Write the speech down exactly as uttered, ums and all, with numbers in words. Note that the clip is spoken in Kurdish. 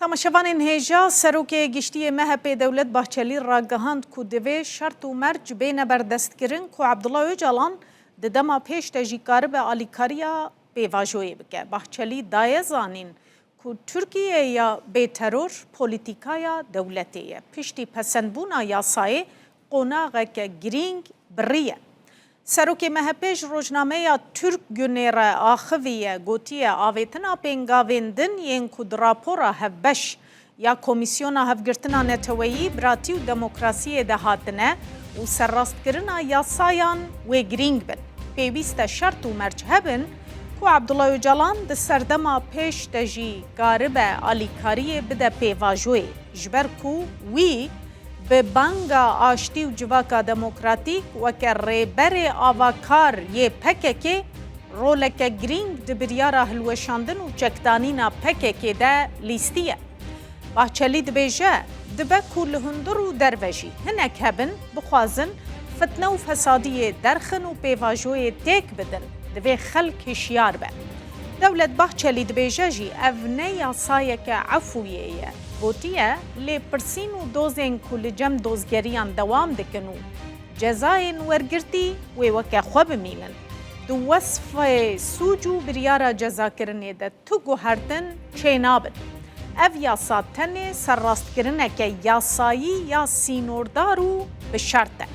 Temaşevanên hêja, Serokê Giştî yê M H P Dewlet Bahçelî ragihand ku divê şert û merc bêne berdestkirin ku Abdullah Ocalan di dema pêş de jî karibe alîkariya pêvajoyê bike. Bahçelî daye zanîn ku Tirkiye ya bêteror polîtîkaya dewletê ye. Piştî pesendbûna yasayê qonaxeke girîng biriye. Serokê M H P ji rojnameya Türk Günü re axiviye, gotiye, avêtina pêngavên din yên ku di rapora hevbeş ya Komîsyona Hevgirtina Neteweyî, Biratî û Demokrasiyê de hatine û serrastkirina yasayan wê girîng bin. Pêwîst e şert û merc hebin ku Abdullah Ocalan di serdema pêş de jî karibe alîkariyê bide pêvajoyê, ji ber ku wî bi banga aştî û civaka demokratîk weke rêberê avakar yê P K K roleke girîng di biryara hilweşandin û çekdanîna P K K de lîstiye. Bahçelî dibêje, dibe ku li hundir û derve jî hinek hebin, bixwazin fitne û fesadiyê derxin û pêvajoyê têk bidin, divê xelk hişyar be. Dewlet Bahçelî dibêje jî ev ne yasayeke efûyê ye. Gotiye, lêpirsîn û dozên ku li cem dozgeriyan dewam dikin û cezayên wergirtî wê weke xwe bimînin. Di wesfê sûc û biryara cezakirinê de tu guhertin çênabin. Ev yasa tenê serrastkirineke yasayî ya sînordar û bi şert e.